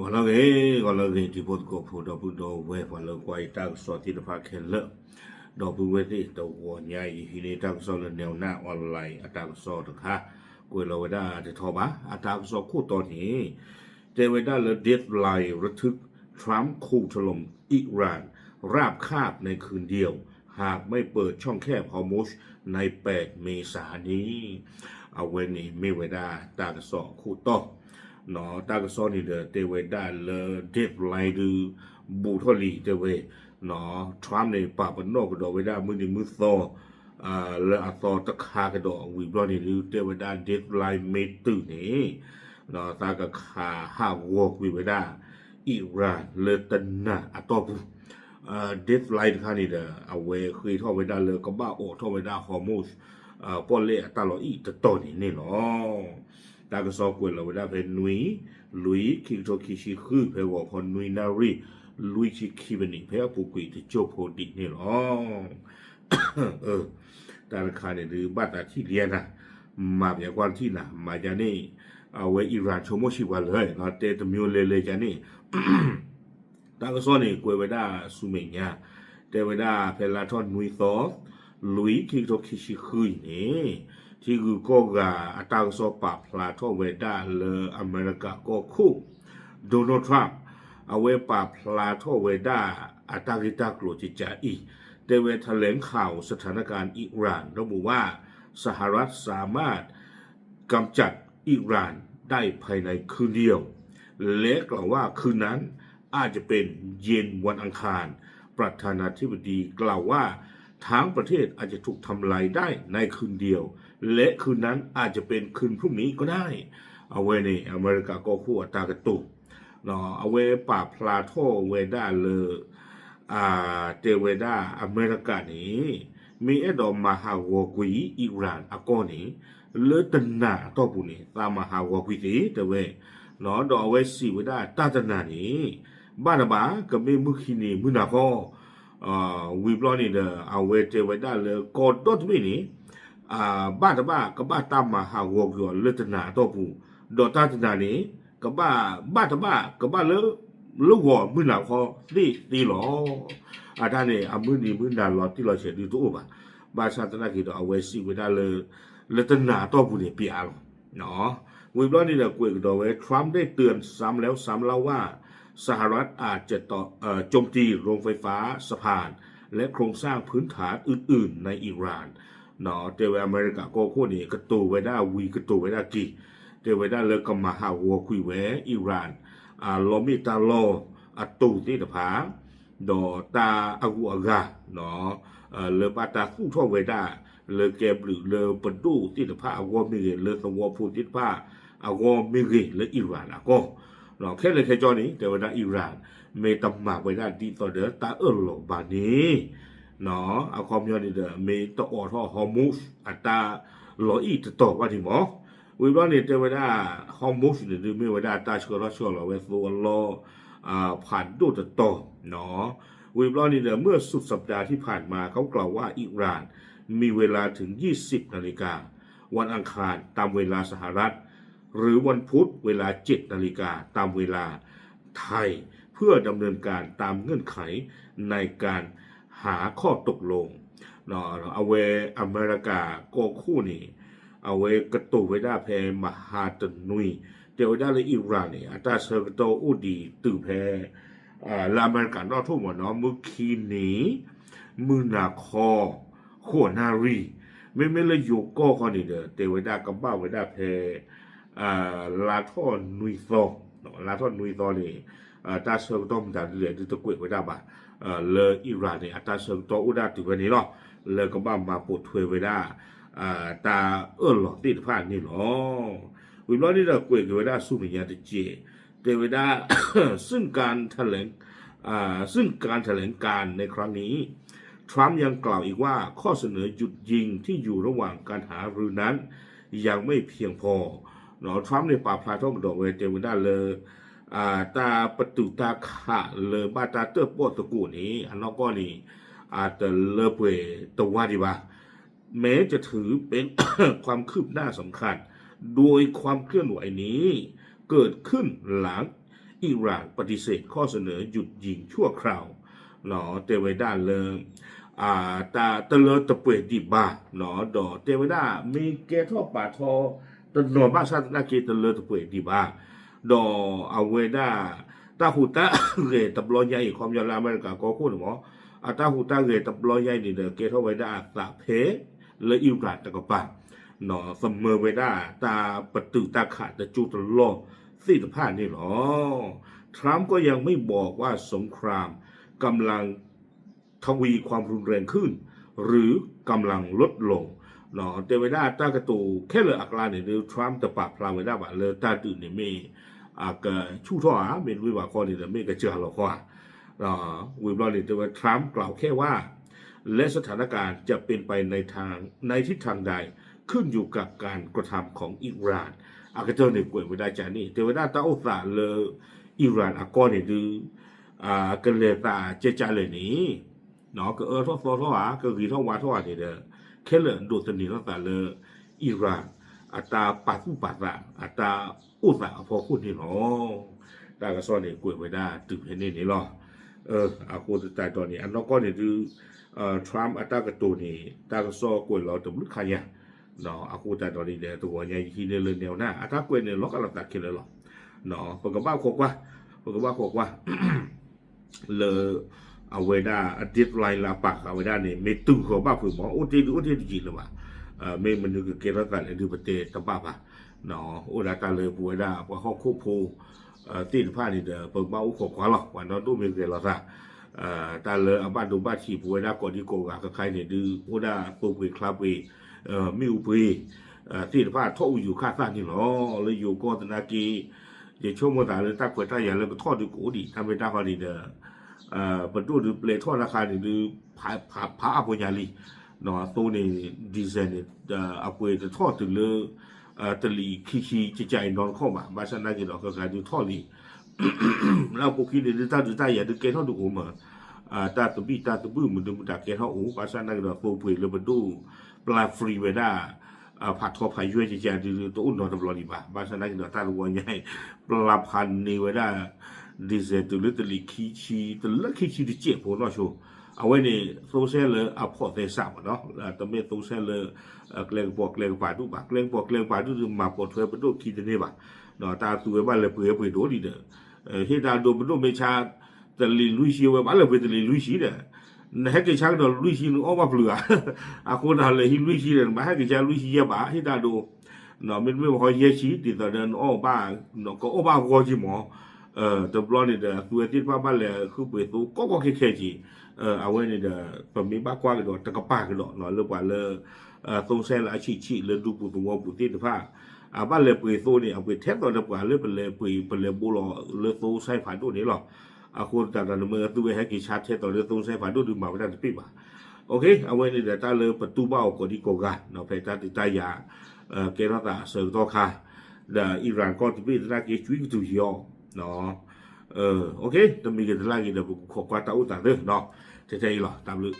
ဂီၤလၢအဂ့ၤ ဂီၤလၢအဂ့ၤ တံၤဖိသကိးဖိ ဒီပုၢ်ဒီဝဲၢ် ပှၤလၢကွၢ်ယတၢ်ကစီၣ်သ့ၣ်တဖၣ်ခဲလၢာ်, ဒီပုၢ်ဝဲၢ်သ့ၣ် တဂီၤညါအံၤ ယဟံးန့ၢ်တၢ်ကစီၣ်လၢ Now Online အတၢ်ကစီၣ်တခါ, ကွဲးလီၤဝဲဒၣ်တထီဘၣ်. အတၢ်ကစီၣ်ခိၣ်တီန့ၣ် တဲဝဲဒၣ်လၢ Deadline ရထုး Trump ข่มถล่มอิหร่านราบคาบในคืนเดียว หากไม่เปิดช่องแคบฮอร์มุซในแปดเมษายนนี้ အဝဲန့ၣ်မ့ၢ်ဝဲဒၣ်တၢ်ကစီၣ်အခိၣ်တီ, တၢ်ကစီၣ်န့ၣ်ဒီး တဲဝဲဒၣ်လၢ Deadline ဒုး ဘူးထီၣ်လံ တဲဝဲ, Trump န့ၣ် ပာ်ပနီၣ်ကဒီးဝဲဒၣ်မုၢ်နံၤမုၢ်သီ လၢအသီတခါကဒီးဝံၤဘျီန့ၣ်ဒုး တဲဝဲဒၣ် Deadline မ့ၢ်တုၤန့ၣ် သးကခးဟးဂီၤကွံာ်ဝဲဒၣ် Iran လၢတနၤအတီၢ်ပူၤ Deadline တခါန့ၣ်ဒီး အဝဲဃ့ထီၣ်ဝဲဒၣ်လၢကဘၣ်အိးထီၣ်ဝဲဒၣ် Hormuz ပီၣ်လဲၣ်အတၢ်လီၤအံၣ်တတီၤန့ၣ်န့ၣ်လီၤ. တၢ်ကစီၣ်ကွဲးလီၤဝဲဒၣ်ဖဲနွံ လွံၢ် ခံကထိခံဆံဃု ဖဲဂီၤခီနွံနၣ်ရံၣ် လွံၢ်ဆံခံမံးနံး ဖဲအပူၤကွံာ်တစိၢ်ဖိဒံးန့ၣ်လီၤ. တၢ်တခါန့ၣ်ဒုး ဘၣ်သးထံၣ်လံနၤ, မၤပျဲကွၢ်တထံၣ်နၤ မၤယါန့ၣ် အဝဲ Iran ဆိကမိၣ်ဆံးပှၤလၢာ် တဲတမံၤလဲၤလဲၤယါန့ၣ် တၢ်ကစီၣ်န့ၣ် ကွဲးဝဲဒၣ်ဆူမဲာ်ညါ, တဲဝဲဒၣ်ဖဲလါထီၣ်နွံသီ လွံၢ် ခံကထိခံဆံဃုအံၤန့ၣ် ထံဂုၤကီၢ်ဂၤအတၢ်ကစီၣ်ပာ်ဖျါထီၣ်ဝဲဒၣ်လၢအမဲရကၤကီၢ်ခိၣ် Donald Trump အဝဲပာ်ဖျါထီၣ်ဝဲဒၣ်အတၢ်ဂ့ၢ်တၢ်ကျိၤကကးအံၤ, တဲဝဲ แถลงข่าวสถานการณ์อิหร่าน ระบุว่า สหรัฐสามารถกำจัดอิหร่านได้ภายในคืนเดียว และกล่าวว่าคืนนั้นอาจจะเป็นเย็นวันอังคาร ประธานาธิบดีกล่าวว่าทั้งประเทศอาจจะถูกทำลายได้ในคืนเดียว และคืนนั้นอาจจะเป็นคืนพรุ่งนี้ก็ได้ အဝဲန့ၣ် အမဲရကၤကီၢ်ခိၣ်အတၢ်ကတိၤ အဝဲပာ်ဖျါထီၣ်ဝဲဒၣ်လၢ တဲဝဲဒၣ်အမဲရကၤန့ၣ် မ့ၢ်အဲၣ်ဒိးမၤဟးဂီၤကွံာ် Iran အကီၢ်န့ၣ် လၢတနၤအတီၢ်ပူၤန့ၣ် သးမၤဟးဂီၤကွံာ်သ့ တဲဝဲ, ဒီးအဝဲစံးဝဲဒၣ်တၢ်တနၤန့ၣ် ဘၣ်တဘၣ် ကမ့ၢ်မုၢ်ခံနံၤမုၢ်နၤခီ ဝံၤဘျီန့ၣ်ဒီး အဝဲတဲဝဲဒၣ်လၢကီၢ်ဒီတဘ့ၣ်န့ၣ် ဘၣ်တဘၣ် ကဘၣ်တၢ်မၤဟးဂီၤကွံာ်အီၤလၢတနၤအတီၢ်ပူၤ, ဒီးတၢ်တနၤန့ၣ် ကဘၣ် ဘၣ်တဘၣ် ကဘၣ်လၢ လၢဂီၤမုၢ်နၤခီသ့ၣ်သ့လီၤ. အတၢ်န့ၣ် အမုၢ်နံၤမုၢ်နၤလီၤတံၢ်လီၤဆဲးဒုးတအိၣ်ဘၣ်. ဘၣ်ဆၣ်သနာ်က့ဒီး အဝဲစံးဝဲဒၣ်လၢ လၢတနၤအတီၢ်ပူၤန့ၣ် ပျးလီၤ. ဝံၤဘျီန့ၣ်ဒီး ကွဲးကဒီးဝဲ Trump ได้เตือนซ้ำแล้วซ้ำเล่าว่า สหรัฐอาจจะโจมตีโรงไฟฟ้า สะพาน และโครงสร้างพื้นฐานอื่นๆในอิหร่าน တဲဝဲအမဲရကၤကီၢ်ခိၣ်န့ၣ် ကတိၤဝဲဒၣ်ဝံၤကတိၤဝဲဒၣ်က့ၤ, တဲဝဲဒၣ်လၢကမၤဟးဂီၤကွံာ်ဝဲ Iran အလီၢ်မ့ၢ်တၢ်လီၢ်အတိၤသ့ၣ်တဖၣ် ဒီးတၢ်အဂုၤအဂၤ လၢဘၣ်တၢ်သူၣ်ထီၣ်ဝဲဒၣ် လၢကဲဘျုးလၢပဒိၣ်သ့ၣ်တဖၣ်အဂီၢ်မ့ၢ်ဂ့ၤ, လၢသဝီဖိသ့ၣ်တဖၣ်အဂီၢ်မ့ၢ်ဂ့ၤ လၢ Iran အကီၢ်, ခဲလၢာ်ခဲဆ့န့ၣ် တဲဝဲဒၣ် Iran မ့ၢ်တမၤဝဲဒၣ်ဒ်သိးဒီးတၢ်အၢၣ်လီၤဘၣ်န့ၣ် အခီပညီန့ၣ်ဒီး မ့ၢ်တအိးထီၣ် Hormuz အတၢ်လီၤအံၣ်တတီၤဘၣ်န့ၣ်မး, ဝံၤဘျီန့ၣ် တဲဝဲဒၣ် Hormuz န့ၣ်ဒုး မ့ၢ်ဝဲဒၣ်တၢ်ဆှၢထီၣ်ဆှၢလီၤဝဲသိအလီၢ် ဖးဒိၣ်တတီၤ, ဝံၤဘျီန့ၣ်ဒီး เมื่อสุดสัปดาห์ที่ผ่านมา เขากล่าวว่าอิหร่านมีเวลาถึง ยี่สิบนาฬิกา วันอังคารตามเวลาสหรัฐ หรือวันพุธเวลา เจ็ดนาฬิกา ตามเวลาไทย เพื่อดำเนินการตามเงื่อนไขในการหาข้อตกลง အဝဲအမဲရကၤကီၢ်ခိၣ်န့ၣ် အဝဲကတိၤဝဲဒၣ်ဖဲမဟါတနွံ တဲဝဲဒၣ်လၢ Iran န့ၣ် အတၢ်ဆၢကတီၢ်အိၣ်ဒံးတုၤဖဲ လၢအမဲရကၤနီၣ်ထိၣ်မးနီၤ မုၢ်ခံနံၤ မုၢ်နၤခီ ဃိးနၣ်ရံၣ်, မ့မ့ၢ်လၢယိၤကီၢ်ခီန့ၣ်ဒီး တဲဝဲဒၣ်ကဘၣ်ဝဲဒၣ်ဖဲ လါထီၣ်နွံသီ, လါထီၣ်နွံသီန့ၣ် တၢ်ဆၢကတီၢ်မတၤဒ်လဲၣ်ဒုးတကွဲးဝဲဒၣ်ဘၣ်, လၢ Iran န့ၣ် အတၢ်ဆၢကတီၢ်အိၣ်ဒၣ်တုၤဖဲန့ၣ်လီၤ, လၢကဘၣ်မၤပိာ်ထွဲဝဲဒၣ် တၢ်အၢၣ်လီၤသ့ၣ်တဖၣ်န့ၣ်လီၤ. ဝံၤဘျီန့ၣ်ဒီးကွဲးက့ၤဝဲဒၣ်ဆူမဲာ်ညါတက့ၢ်, တဲဝဲဒၣ် ซึ่งการแถลง อ่า ซึ่งการแถลงการณ์ในครั้งนี้ ทรัมป์ยังกล่าวอีกว่า ข้อเสนอหยุดยิงที่อยู่ระหว่างการหารือนั้น ยังไม่เพียงพอ Trump န့ၣ် ပာ်ဖျါထီၣ်ကဒီးဝဲ တဲဝဲဒၣ်လၢ တၢ်ပတုာ်တၢ်ခးလၢဘၣ်တၢ်တၢၣ်ပီၣ်သကိးန့ၣ် အနီၢ်ကီၢ်န့ၣ် အတလၢပှဲၤတဝါဒံးဘၣ် แม้จะถือเป็นความคืบหน้าสำคัญ โดยความเคลื่อนไหวนี้เกิดขึ้นหลัง Iran ပฏิเสธข้อเสนอหยุดยิงชั่วคราว တဲဝဲဒၣ်လၢ တၢ်တလၢတပှဲၤဒံးဘၣ် ဒီးတဲဝဲဒၣ် မ့ၢ်ကဲထီၣ်ပာ်ထီတနီၤဘၣ်ဆၣ်သနာ်က့တလၢတပှဲၤဒံးဘၣ် ဒီးအဝဲဒၣ် တၢ်ဟူးတၢ်ဂဲၤတဘျီညါအံၤ ခီပညီလၢအမဲရကၤကီၢ်ခိၣ်န့ၣ်မ့ၢ် အတၢ်ဟူးတၢ်ဂဲၤတဘျီညါအံၤန့ၣ်ဒီး ကဲထီၣ်ဝဲဒၣ်အသးဖဲလၢ Iran တကပၤ သမၢဝဲဒၣ်တၢ်ပတုာ်တၢ်ခးတကၠိတလီၢ်သ့ၣ်တဖၣ်န့ၣ်လီၤ. Trump ก็ยังไม่บอกว่าสงครามกำลังทวีความรุนแรงขึ้น หรือกำลังลดลง တဲဝဲဒၣ်တၢ်ကတိၤခဲလၢာ်အကျါန့ၣ်ဒီး Trump တပာ်ဖျါဝဲဒၣ်ဘၣ်လၢတၢ်ဒုးန့ၣ်မ့ၢ် အကဆူၣ်ထီၣ်ဧါ မ့တမ့ၢ်ဘၣ်ခီန့ၣ်ဒီး မ့ၢ်ကစှၤလီၤခီဧါ ဝံၤဘျီန့ၣ် တဲဝဲ Trump กล่าวแค่ว่า และสถานการณ์จะเป็นไปในทางในทิศทางใด ขึ้นอยู่กับการกระทำของอิหร่าน အကတၢၢ်န့ၣ်ကွဲးဝဲဒၣ်ကန့ၣ် တဲဝဲဒၣ်တၢ်အိၣ်သးလၢ Iran အကီၢ်န့ၣ်ဒုး ကလဲၤသးကဲကလဲၣ်န့ၣ် ကအၢထီၣ်သီထီၣ်ဧါ ကဂ့ၤထီၣ်ဝါထီၣ်ဧါန့ၣ်ဒီး ခဲလၢာ်ဒိးသန့ၤထီၣ်သးလၢ Iran အတၢ်ပာ်သူၣ်ပာ်သး အတၢ်အိၣ်သးအဖီခိၣ်န့ၣ်လီၤ. တၢ်ကစီၣ်န့ၣ်ကွဲးဝဲဒၣ်တုၤဖဲန့ၣ်န့ၣ်လီၤ. အဃိသတးဒီးန့ၣ် အနီၢ်ကီၢ်န့ၣ်ဒုး Trump အတၢ်ကတိၤန့ၣ် တၢ်ကစီၣ်ကွဲးလီၤတဘျုးခါညါ အဃိသတးဒီးန့ၣ်ဒီး တဂီၤညါယဟံးန့ၢ်လၢနဲဝဲဒၣ် အတၢ်ကွဲးန့ၣ်လီၤကလီၤသးခဲလၢာ်လီၤ. ပကဘၣ်ခိးကွၢ် ပကဘၣ်ခိးကွၢ် လၢ အဝဲဒၣ်အ deadline လၢအပာ်ဃာ်ဝဲဒၣ်န့ၣ် မ့ၢ်တုၤဃီၤဘၣ်ဖုးမး အိၣ်တ့ၢ်ဒုးအိၣ်တ့ၢ်တယံာ်လၢၤဘၣ်. မ့ၢ်မနုၤကကဲထီၣ်သးလဲၣ်ဒုးပတဲတဘၣ်ဘၣ်. အိၣ်ဒၣ်တၢ်လၢပဝဲဒၣ်ပှၤဟီၣ်ခိၣ်ဖိ သ့ၣ်တဖၣ်န့ၣ်ဒီး ပကဘၣ်အိၣ်ခိးကွၢ်လီၤ ပှၤနီၢ်ဒိၣ်မ့ၢ်ဂဲၤလီၤသး တၢ်လၢအဘၣ်ဒိဘၣ်ထံးပဝဲဒၣ်ကိးဒံကိးဂၤခဲခါအံၤန့ၣ်ဒုး အိၣ်ဒၣ်သိပှ့ၤချါပှ့ၤ မ့ၣ်အူပှ့ၤ သ့ၣ်တဖၣ်ထီၣ်အူယူၤခၣ်သၣ်န့ၣ်လီၤ. လၢယိၤကီၢ်သနာ်က့ ယဆိကမိၣ်သးလၢတၢ်ခွဲးတၢ်ယာ်လၢကထီၣ်ဒုးကအိၣ်ဒံး တၢ်မ့ၢ်တၢ်ဟီဒံးဒီး ပဒိၣ်ဒုးပျဲထီၣ်တခါန့ၣ်ဒုး ဖးအါဖိညါလံ သိန့ၣ် diesel န့ၣ် အပှ့ၤတထီၣ်တုၤလၢ တလံၤခံဆံကကးအံၤနီတခီၣ်ဘၣ် ဘၣ်ဆၣ်သနာ်က့ဒီး ကဂၤဒုးထီၣ်လံ လၢအပူၤခံန့ၣ်ဒုး တၢ်ဒုးတၢ်ယၤဒုးကဲထီၣ်ဒုးအိၣ်မး တၢ်သဘံၣ်တၢ်သဘုၣ်မနုၤမတၤကဲထီၣ်အိၣ် ဘၣ်ဆၣ်သနာ်က့ဒီး သိပှ့ၤလၢပဒိၣ် ပျဲ free ဝဲဒၣ် ဖးထီဖးယွဲကကးဒုးတအိၣ်နီတဘျီဒံးဘၣ် ဘၣ်ဆၣ်သနာ်က့ဒီး တၢ်တဝီညါအံၤ ပျဲဖးန့ၢ်ဝဲဒၣ် diesel တုၤလၢတလံၤခံဆံ တလၢခံဆံတကဲးဖိနီၢ်ဆိ အဝဲန့ၣ် သိစဲလၢအဖိးသဲစးမးနီၤ တမ့ၢ်သိစဲလၢ ကျဲကပီၤကျဲကပၤဒူၣ်ဘၣ် ကျဲကပီၤကျဲကပၤဒူၣ်ဒုးမၤပိာ်ထွဲပဒိၣ်ခံတန့ၢ်ဘၣ် တၢ်သူဝဲဘၣ်လဲၤပှ့ၤပှ့ၤဒိၣ်ဒံးဒီး ဟ့ၣ်တၢ်ဒိပဒိၣ်မ့ၢ်ဆါ တလံၤလွံၢ်ဆံဝဲဘၣ်လဲၤပှ့ၤတလံၤလွံၢ်ဆံဒီး နဟဲက့ၤဆါကဒီးလွံၢ်ဆံနအီၣ်ဘၣ်ပျုၤဧါ အဃိဒီးလဲၤဟံးလွံၢ်ဆံဒီး နဘၣ်ဟဲက့ၤဆါလွံၢ်ဆံယဲၢ်ဘၣ် ဟ့ၣ်တၢ်ဒိ မ့တမ့ၢ်ပှၤဃီယဲၢ်ဆံ ဒ်သိးဒီးနအီၣ်ဘၣ် ကအီၣ်ဘၣ်အဂီၢ်က့မး တဘျီန့ၣ်ဒီး အသုဝဲသ့ၣ်တဖၣ်ဘၣ်လဲၤဃုပှ့ၤသိကီကီခဲခဲက့ အဝဲန့ၣ်ဒီး ပမ့ၢ်ဘၣ်ကွၢ်ကဒီးတကပၤကဒီး လၢပှၤလၢ သိစဲလၢအဆံးဆံးလၢဒူပူၤသဝီပူၤသ့ၣ်တဖၣ် အဘၣ်လဲၤပှ့ၤသိန့ၣ် အပှ့ၤထဲသိးဒီးပှၤလၢပလဲၤပှ့ၤ ပလဲၤဘိလီၤလၢသိစဲဖးဒိၣ်န့ၣ်လီၤ. အဃိသတးဒီး နမ့ၢ်အသုဝဲဟဲက့ၤဆါထဲသိးလၢသိစဲဖးဒိၣ်ဒုးမၤဝဲဒၣ်တပ့ၢ်ဘၣ်. အဝဲန့ၣ်ဒီးတၢ်လၢပတူၢ်ဘၣ်အီၤကိးဒံကိးဂၤ ဖဲတၢ်ဒုးတၢ်ယၤ ကဲထီၣ်သးအဆၢကတီၢ်ခါ ဒီး Iran ကီၢ်တဘ့ၣ်သနာ်က့ ကွံကတုၤယီၤ တမံၤဂ့ၤတလၢ်ဂ့ၤဒီး ပကခိးကွၢ်တၢ်အိၣ်သးသ့ ထဲထဲအံၤလီၤ. တၢ်ဘျုး